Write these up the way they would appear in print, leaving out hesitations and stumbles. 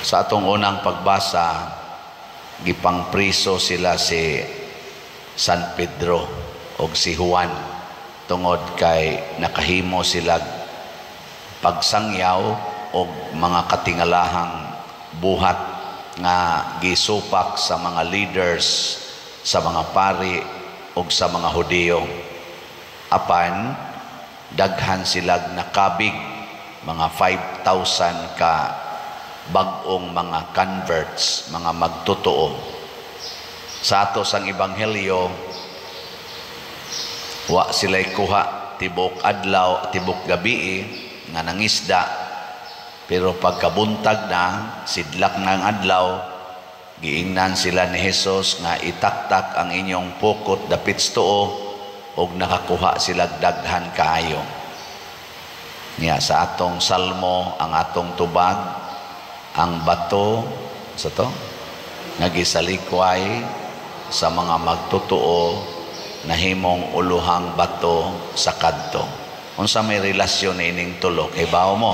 Sa atong unang pagbasa, gipangpriso sila si San Pedro og si Juan tungod kay nakahimo sila pagsangyaw og mga katingalahang buhat nga gisupak sa mga leaders, sa mga pari ug sa mga Hudiyo. Apan daghan silag nakabig, mga 5,000 ka bag-ong mga converts, mga magtotoo. Sa ato sang ebanghelyo, wa sila'y kuha tibok adlaw, tibok gabi nga nangisda, pero pagkabuntag na, sidlak ng adlaw, giingnan sila ni Jesus nga itaktak ang inyong pukot dapit sa tuo, ug nakakuha sila daghan kaayo. Niya sa atong salmo, ang atong tubag, ang bato sa to nga gisalikway sa mga magtotoo nahimong uluhang bato sa kadto. Unsa may relasyon ining tulo? Kibaw mo?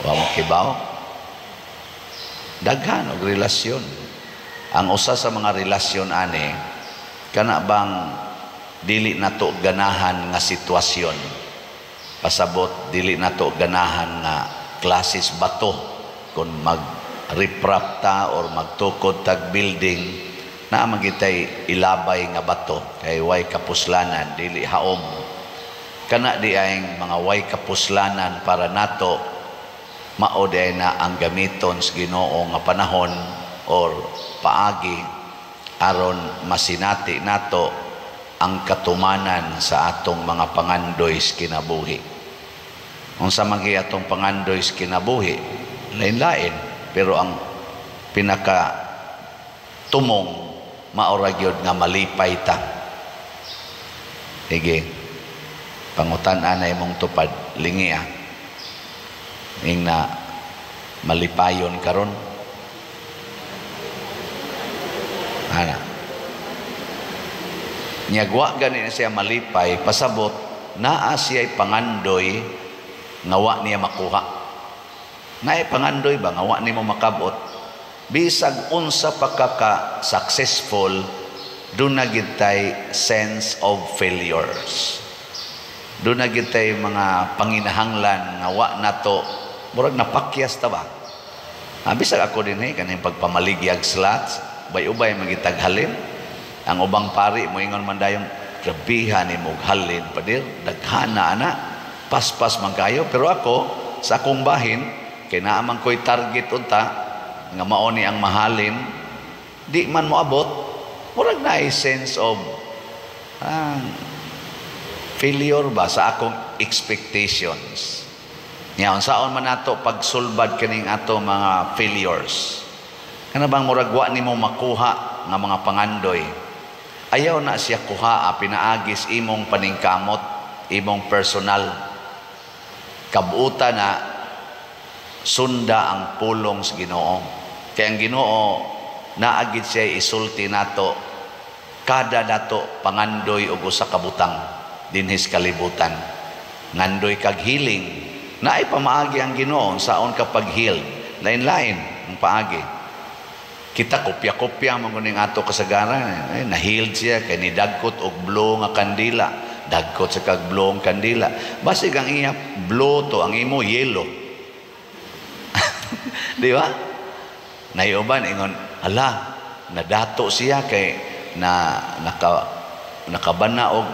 Wa mo kibaw? Daghan og relasyon. Ang usa sa mga relasyon ani, kana bang dili nato ganahan nga sitwasyon, pasabot dili nato ganahan nga klases bato. Kung mag riprap ta or magtukod tag building, naa man gitay ilabay nga bato kay way kapuslanan, dili haom. Kana di ay mga way kapuslanan para nato, mao di ay na ang gamiton sa Ginoo nga panahon or paagi aron masinati nato ang katumanan sa atong mga pangandoy sa kinabuhi. Unsa man gyud atong pangandoy sa kinabuhi? Lain-lain, pero ang pinaka tumong mao ra gyud nga malipay ta. Sige, pangutan-an na imong tupad, lingi ah. Ing na malipayon karon. Ana. Nyagwa gani na siya malipay, pasabot naa siya'y pangandoy nga wa niya makuha. Naay pangandoy ba nga wa nimo makabot? Bisag unsa pa ka ka successful, duna gyud tay sense of failures. Duna gyud tay mga panginahanglan nga wa nato, murag napakyas ta ba? Bisag ako din kaning pagpamaligyag slots, ubay-ubay magitag halin. Ang ubang pari moingon man dayong grabihan nimo og halin padir, daghana ana, paspas man kayo. Pero ako sa akong bahin kay naa man ko'y target unta nga mao ni ang mahalin, di man moabot, murag naay sense of failure ba sa akong expectations. Nya unsaon man nato pagsulbad kining ato mga failures? Kana bang murag wa nimo makuha nga mga pangandoy? Ayaw na siya kuha, pinaagis imong paningkamot, imong personal. Kabuta na sunda ang pulong sa Ginoo. Kaya ang Ginoo naagid siya isulti nato kada nato pangandoy og usa ka butang dinhis kalibutan. Ngandoy kag healing, naay pamaagi ang Ginoo saon ka pag-heal. Lain-lain ang paagi. Kita kopya-kopya man kuning ato kasagaran. Na-healed siya kay nidagkot og blue nga kandila. Dagkot sa kag blue nga kandila. Basig ang iya blue to, ang imo yellow. Di ba? Nayuban ingon, hala, nadato siya kay na nakabana og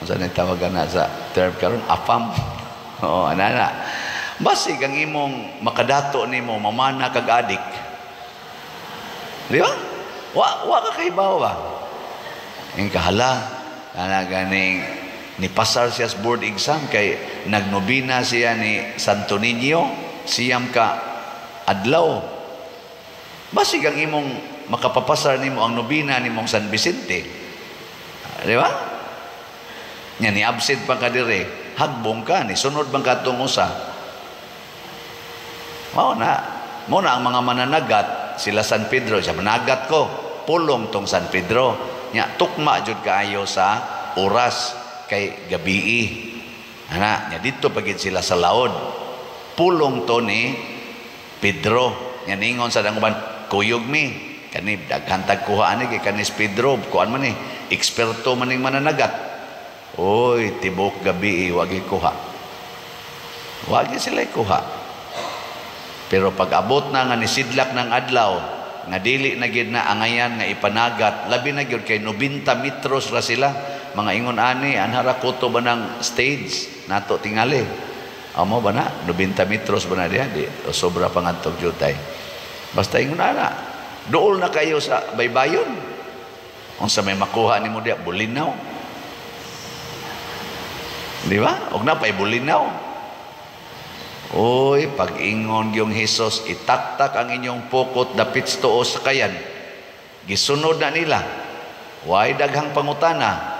unsa ni tawagan na sa term karon, afam. Oo, ana na. Basig ang imong makadato nimo mamana kag adik. Di ba? Wa ka kahibaw ba? Ing kahala, ana ganing ni pasar siya sa board exam kay nagnobina siya ni Santo Niño, siyam ka adlaw. Basig ang imong makapapasar nimo ang nobina nimong San Vicente. Di ba? Nya ni absent pa ka dire, hagbong ka ni sunod bang katong usa. Mao na, mao na ang mga mananagat sila San Pedro, siya managat ko, pulong tong San Pedro. Nya tukma jud kaayo sa oras kay gabii. Ana, nya didto pagid sila sa laod. Pulong to ni Pedro nya ningon sa dang uban, "Kuyog mi kani, daghan tag kuha ani kay kanis Pedro, kuan man ni, eksperto man ning mananagat." Oy, tibok gabi wagi kuha, wagi sila kuha. Pero pag abot na nga nisidlak ng adlaw nga dili na gid na angayan nga ipanagat, labi na gyud kay 90 metros ra sila, mga ingon ani, anhara kuto ba ng stage nato tingali. Amo ba na 90 metros ba na diha, di o sobra pa ngadtong jutay. Basta ingon ana, duol na kayo sa baybayon. Unsa may makuha nimo diha? Bulinaw, di ba? Og na pay bulinaw. Oy, pag-ingon yung Hesus, "Itaktak ang inyong pukot dapit sa tuo sakayan." Gisunod na nila. Way daghang pangutana.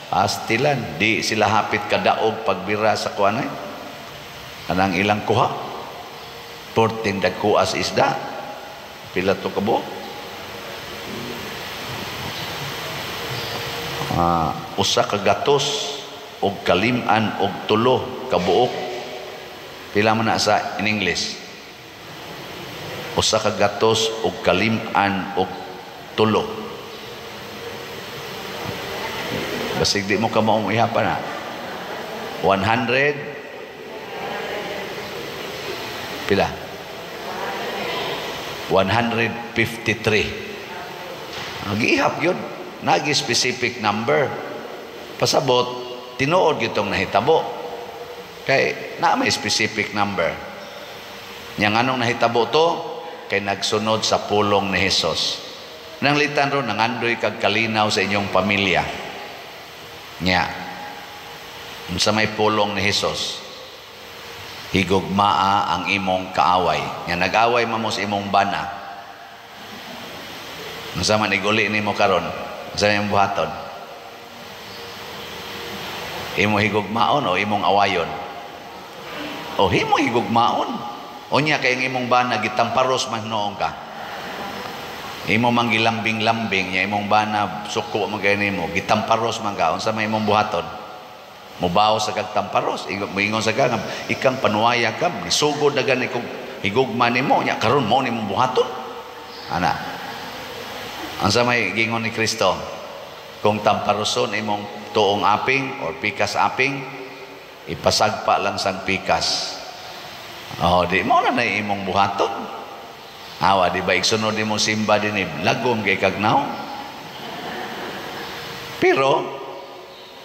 Pastilan, di sila hapit kadaog pagbira sa kuan ay. Anang ilang kuha. Porting dagkuas isda. Pila to kabo? 163 kabuok. Pila man na sa in English? 193. Basig di mo ka maong iha pa na. 100 pila? 153. Nag-ihap yun. Nagi specific number. Pasabot, tinuod gitong nahitabo. Kay na may specific number. Nya nganong nahitabo to? Kay nagsunod sa pulong ni Hesus. Nanglitan ron, nangandoy kag kalinaw sa inyong pamilya. Nya, unsa may pulong ni Hesus? Higugmaa ang imong kaaway. Nya nag-away man mo sa imong bana. Unsa man iguli nimo karon? Unsa may imong buhaton? Imo higugmaon o imong awayon? O himo higugmaon. Unya kay ang imong bana gitamparos man noong ka. Imo man gilambing-lambing nya imong bana suko man kay nimo, gitamparos man ka, unsa may imong buhaton? Mubaw sa kag tamparos, moingon sa ka ikang panuwaya ka, gisugod na gani kog higugma nimo, nya karon mo nimong buhaton. Ana. Unsa may gingon ni Kristo? Kung tamparoson imong tuong aping or pikas aping, ipasagpa lang sang pikas. Oh, di mo na na imong buhaton. Awa, di ba igsunod nimo simba dinhi, lagom kay kagnaw. Pero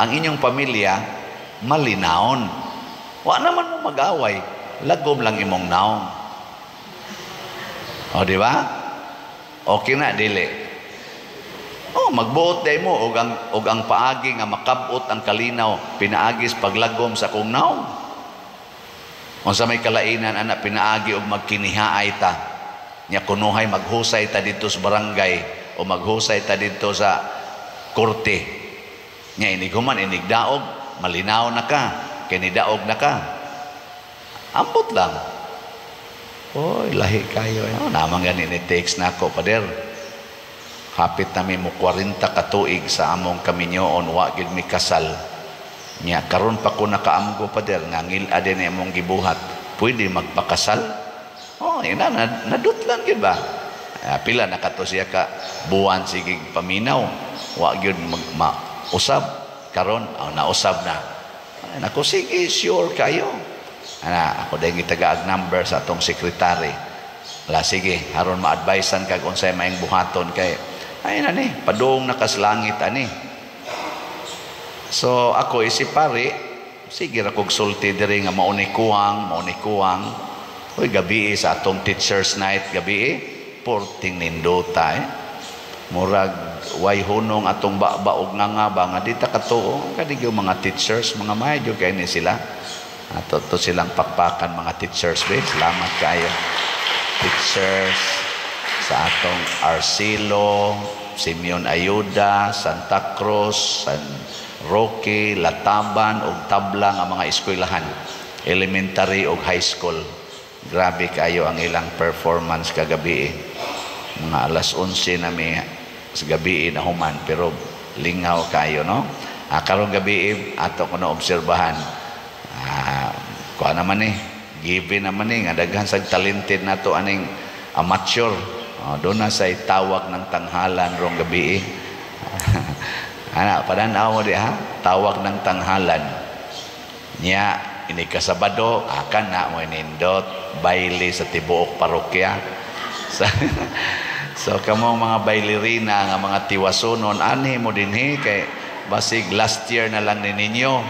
ang inyong pamilya malinawon. Wa naman mo mag-away, lagom lang imong naong. O, di ba? Okay na dili. Oh, magbuot day mo og ang paagi nga makabot ang kalinaw pinaagis paglagom sa kong naong. Unsa may kalainan ana pinaagi og magkinihaay ta. Nya kunuhay maghusay ta didto sa barangay o maghusay ta didto sa korte. Nya inig human inig daog, malinaw na ka, kay nidaog na ka. Ambot lang. Oy, lahi kayo. Oh, naman gani ni text na ako, pader. Hapit na mi mo 40 ka tuig sa among kaminyoon, wa gid mi kasal. Nya karon pa ko nakaamgo, pader, nga ngil-a din among gibuhat. Pwede magpakasal? Oh, ina nadutlan gyud ba? Pila na kato siya ka buwan sige paminaw. Wa gyud mausab karon, oh, nausab na. Ay, nako sige, sure kayo. Ana, ako dahil gitagaag number sa atong sekretary. La sige, aron ma-advisean kag unsay maayong buhaton kay ay na ni, padung nakaslangit ani. So ako isip pare, sige ra kog sulti diri nga mao ni kuwang, mao ni kuwang. Uy, gabi sa atong teachers night gabi porting nindota eh. Murag way hunong atong baba og nga ba nga di ta katuo kadi gyud mga teachers, mga mayo kay ni sila. Ato to silang pakpakan mga teachers be. Salamat kayo. Teachers sa atong Arcelo, Simeon Ayuda, Santa Cruz, San Roque, Lataban ug Tabla nga mga eskwelahan, elementary ug high school. Grabe kayo ang ilang performance kagabi. Mga alas 11 na mi sa gabi na human, pero lingaw kayo, no? Karong gabi ato ko na obserbahan. Kuha naman eh, Given naman ni nga daghan sa talented nato aning amateur. Oh, doon na say tawag ng tanghalan rong gabi. Ana, padan-aw mo di ha, tawag ng tanghalan. Nya ini kasabado akan na mo nindot baile sa tibuok parokya. So kamo mga bailerina nga mga tiwasonon, anhi mo dinhi kay basig last year na lang ni ninyo.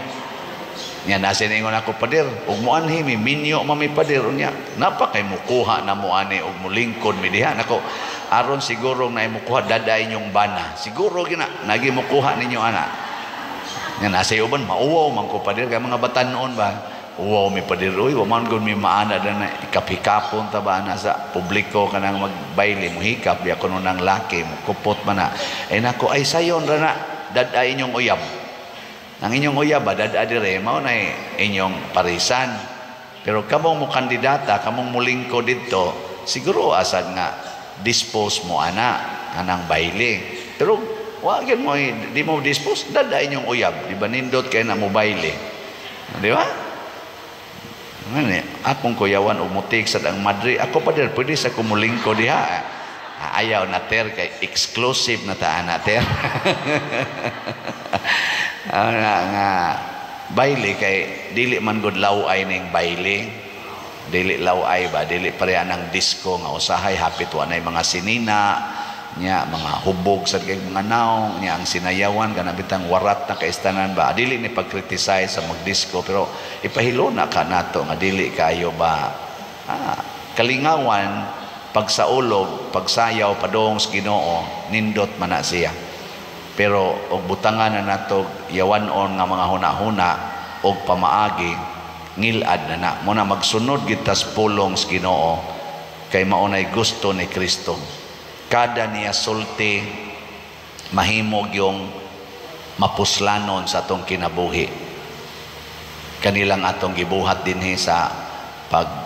Nya nasa ningon ako, "Pader, ug mo anhi mi, minyo mami, pader." Unya napa kay mukuha na mo ani ug mulingkod mi diha nako, aron siguro na mukuha dada inyong bana, siguro gina nagi mukuha ninyo ana. Nya nasa uban mauwaw man ko, pader, kay mga batan-on ba, uwaw mi, pader, uy, wa man gud mi maana na ikapikapon ta ba na sa publiko kanang magbayle, mo hikap biya kuno nang laki mo kupot man na ay nako, ay sayon ra na dada inyong uyab. Ang inyong uyab ba, dada dire, mao na inyong parisan. Pero kamong mo kandidata, kamong mulingko didto, siguro asad nga dispose mo ana anang bayle. Pero wa gyud mo, di mo dispose dada inyong uyab, di ba nindot kay na mo bayle? Di ba? Ngani, akong kuyawan og mutik sa ang madre, ako pa dir pwede sa kumulingko diha. Ayaw na ter kay exclusive na ta ana ter. Nga, nga bayle kay dili man gud law-ay ning bayle. Dili law-ay ba, dili pareha ng disco nga usahay hapit wa nay mga sinina nya, mga hubog sa kay mga naong nya, ang sinayawan kana bitang warat na kaistanan ba. Dili ni pag-criticize sa magdisco, pero ipahilona ka nato nga dili kayo ba, kalingawan pagsaulog, pagsayaw padong sa Ginoo, nindot man na siya. Pero og butangan na nato yawan-on nga mga huna-huna og pamaagi, ngilad na na mo na magsunod kita sa pulong sa Ginoo kay mao nay gusto ni Kristo. Kada niya sulti, mahimog yung mapuslanon sa atong kinabuhi. Kanilang atong gibuhat dinhi sa pag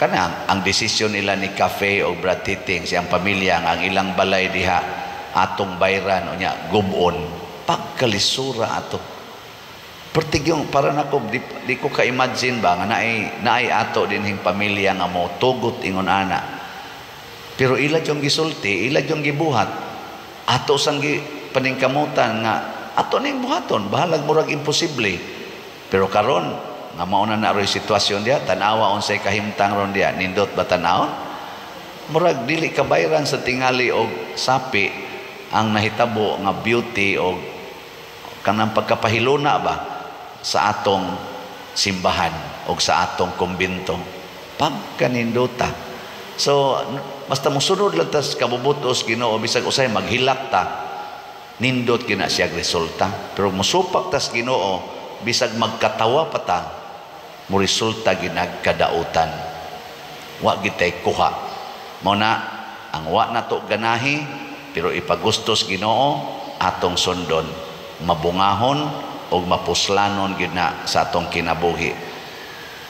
kanang ang desisyon nila ni Cafe o Brad Titing, siyang pamilya, nga ang ilang balay diha atong bayran, unya gubon, pagkalisura ato. Pertig yung para nako di ko ka-imagine ba nga naay naay ato dinhing pamilya nga mo tugot ingon ana. Pero ila yung gisulti, ila yung gibuhat. Ato sang gi paningkamutan nga ato ning buhaton, bahalag murag imposible. Pero karon nga mao na na ro'y sitwasyon diha, tan-awa unsay kahimtang ron diha, nindot ba tan-awon? Murag dili kabayran sa tingali og sapi ang nahitabo nga beauty og kanang pagkapahiluna ba sa atong simbahan o sa atong kumbinto. Pagkanindota. So, basta mosunod lang tas kabubutos Ginoo, bisag usay maghilak ta, nindot kina siya resulta. Pero musupak tas Ginoo, bisag magkatawa pa ta, mo resulta ginagkadautan. Wa gitay kuha. Mao na ang wa nato ganahi, pero ipagustos Ginoo, atong sundon, mabungahon og mapuslanon gid na sa atong kinabuhi.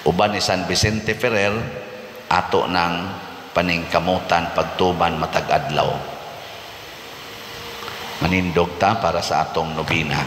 Uban ni San Vicente Ferrer, ato ng paningkamutan pagtuban matag adlaw. Manindog ta para sa atong nobina.